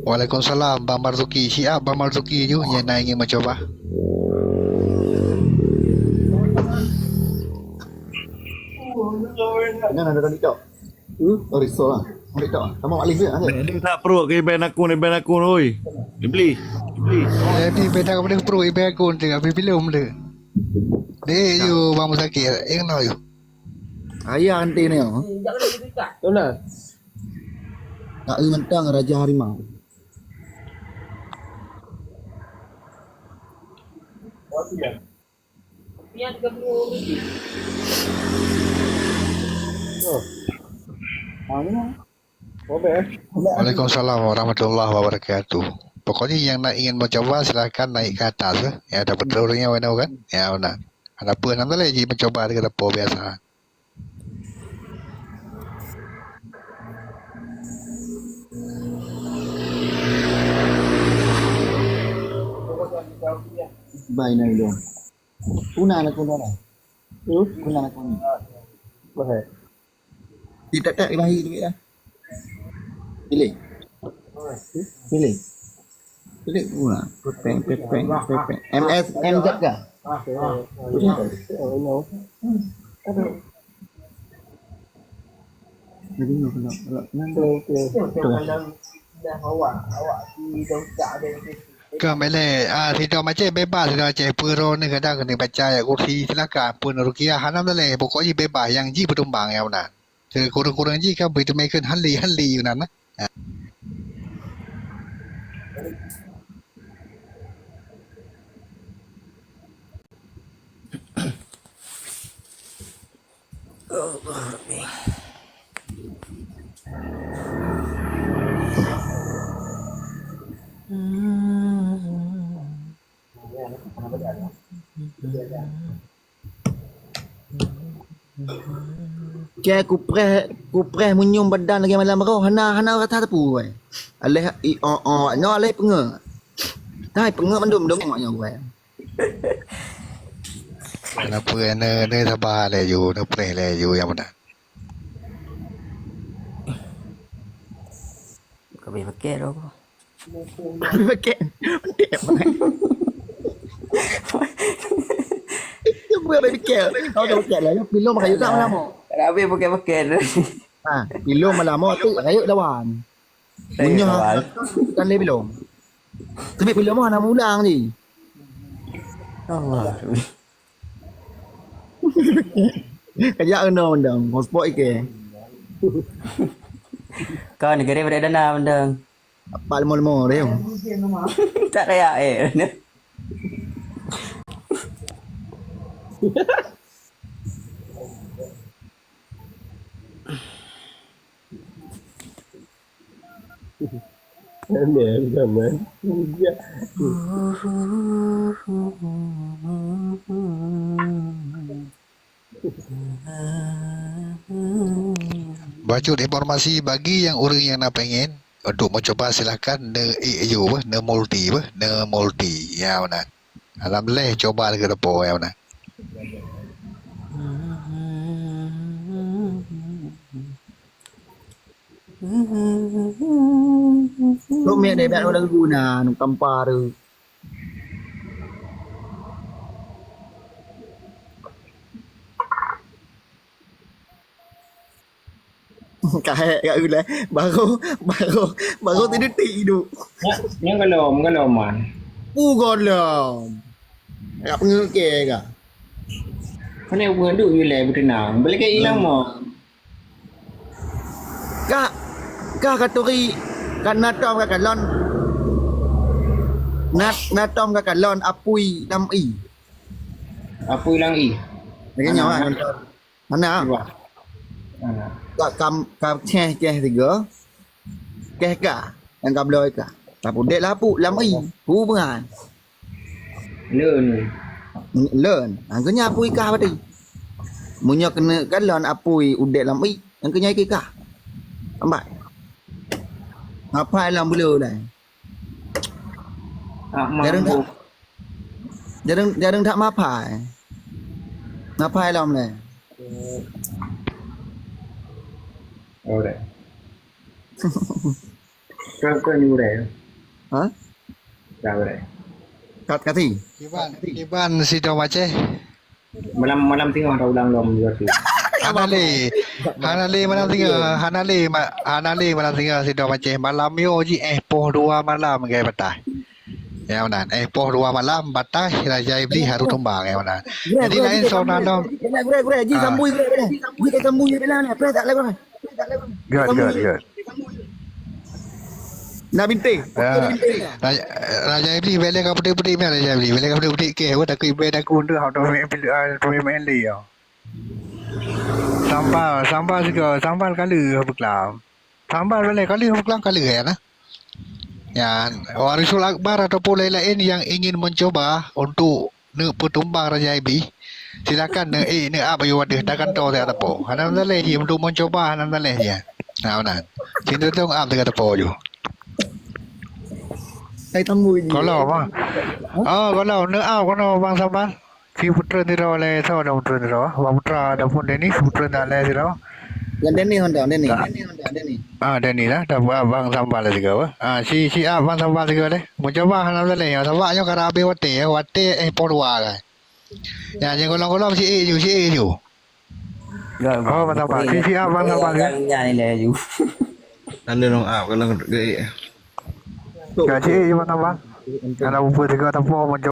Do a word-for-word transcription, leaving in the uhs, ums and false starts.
Waalaikumsalam, Bang Marzuki. Siap, Bang Marzuki ju nyang na ingin mencoba. Nyan ada tadi, Cok. Hmm? Oh, risau lah. Ambil, Cok. Sama Mak Lis je, ha? Mak Lis tak perut ke iban aku, iban aku, oi. Iblis. Iblis. Jadi, beda kepada perut, iban aku, tengah belum dia. Dek, ju, Bang Muzakir. Yang no, ju. Ayah nanti ni, oh. Tuna. Tak mentang Raja Harimau. Oh. Mana? Waalaikumsalam warahmatullahi wabarakatuh. Pokoknya yang nak ingin mencoba, silahkan naik ke atas, eh. Ya, ada betul orangnya, mana kan? Ya, mana? Ada apa, enam tadi ji mencoba dengan apa biasa. Bai na ilong. Kuna na kuna na. Hmm? Kuna na kuna. Bahaya. Di tak tak bahi duit lah. Pilih. Pilih. Pilih. Wah, pepeng, pepeng, pepeng. M S, M Z kah? Jadi, kalau, kalau, kalau, Ka melek, ah, sidang macam bebas, sidang macam peue droeneuh kadang keuneuk baca ayat kursi, silakan. Peue rukiah, hana melek, pokoknya bebas, yang ji berkembang, yang benar. Kurang-kurang ji kan beri teumeken hali-hali nan, eh. Keu kupreh, kupreh meunyoe badan lagèe malam roh, hana, hana rasa teupeu, wai. Aléh i, o, o, nyoe aléh peungeuet. Hai, peungeuet mandum dong nyoe, wai. Kenapa ne, ne sabar laju, ne preh laju yang mana? Ka habéh paket dah aku. Paket. Paket. Cuba habéh paket. Kau dah paket lah. Pilom pakai yuta lama. Ka habéh paket-paket. Ha, pilom lama tu rayeuk lawan. Meunyoe kan lé pilom. Tapi pilom hana mulang ni. Allah. Kajak keunoe mendang, hotspot ikei. Kau negeri pada dana mendang. Apa lemo-lemo dia? Tak kaya eh. Aneh zaman. Ya. Bacut informasi bagi yang ureuëng yang na pengen untuk mencoba, silahkan ne, eh, yo, bah, ne multi, bah, ne multi. Ya, mana? Alhamdulillah, coba lagi depo, ya, mana? Tok mek deh, biar orang guna, nu kampar tu. Kahek kat gula. Baru, baru, baru tidur ti hidup. Nyan, nyan golom, golom man. Pu golom. Kat pengeuke ka. Kena bukan duk yulai betenang. Boleh ke ilang mo? Ka, ka katuri, ka natom ka kalon. Nat, natom ka kalon apui lam i. Apui lam i. Lagi nyawa kan. Mana? Cuba. Mana? Ka kam, ka ceh, ceh tiga. Keh ka, yang ka bloe ka. Tapi udép lah apui lam ie. Hu beungai. Leun. Leun. Ha, keu nyan apui kah berarti. Meunyoe keuneuk kalon apui udép lam ie, nyang keu nyan ie kah. Lambat. Ngapai lam beuleu lai. Ah, jareueng that, mabuk. Jareueng, jareueng that mapai. Ngapai lom lé. Oh, deh. Kau, kau ni udah. Ha? Dah udah. Kat kati. Kiban, kiban sidroe Aceh. Malam, malam singoh dah ulang lom juga tu. Hana lé. Hana lé malam singoh. Hana lé ma-, hana lé malam singoh sidroe Aceh. Malam nyoe ji éh poh dua malam gaya batai. Ya, meunan. Éh poh dua malam batai Raja Iblis harôh tumbang, ya, meunan. Jadi laén soe na lom. Gurèe, gurèe, gurèe, ji sambui gurèe, gurèe. Ji sambui gurèe, gurèe. Good, good, good. Nak bintéh. Ya. Raja, Raja Iblis, bèk lé ka peudik-peudik meunan Raja Iblis. Bèk lé ka peudik-peudik kèe, wah takut ibèe takut ndeuk hana peumain, peumain lé ya. Sambal, sambal sigoe, sambal ka lheueh beuklam. Sambal bèk lé ka lheueh beuklam ka lheueh ya nah. Ya, Warisul Akbar ataupun lain-lain yang ingin mencoba untuk neuk peutumbang Raja Iblis, silakan neuk ék, neuk ap bak watèe, takan toe siat teupeu. Hana masalah jih, untuk mencoba hana masalah jih. Nah, meunan. Cit teutong ap siat teupeu ju. Hai tamu ini. Kalau, Bang. Oh, kalau neuk ap, kalau Bang Saban. Si putreun sidroe lé, soe dah putreun sidroe? Bang Putra ataupun Denis, putreun dah lé sidroe. Ngon Denis, ngon Denis. Ah, Denis lah, dah buat Bang Saban lah sigoe. Ah, si, si ap Bang Saban sigoe lé. Mencoba hana masalah, ya. Sabab nyoe ka habéh watèe, ya. Watèe éh poh dua kan. Ya, nyang golom-golom si ék ju, si ék ju. Oh, Bang Saban. Si, si ap Bang Saban, ya. Nyan ilèe ju. Anda dong ap kalau geuk. Ya, si ék ju Bang Saban. Ada buku tiga tempoh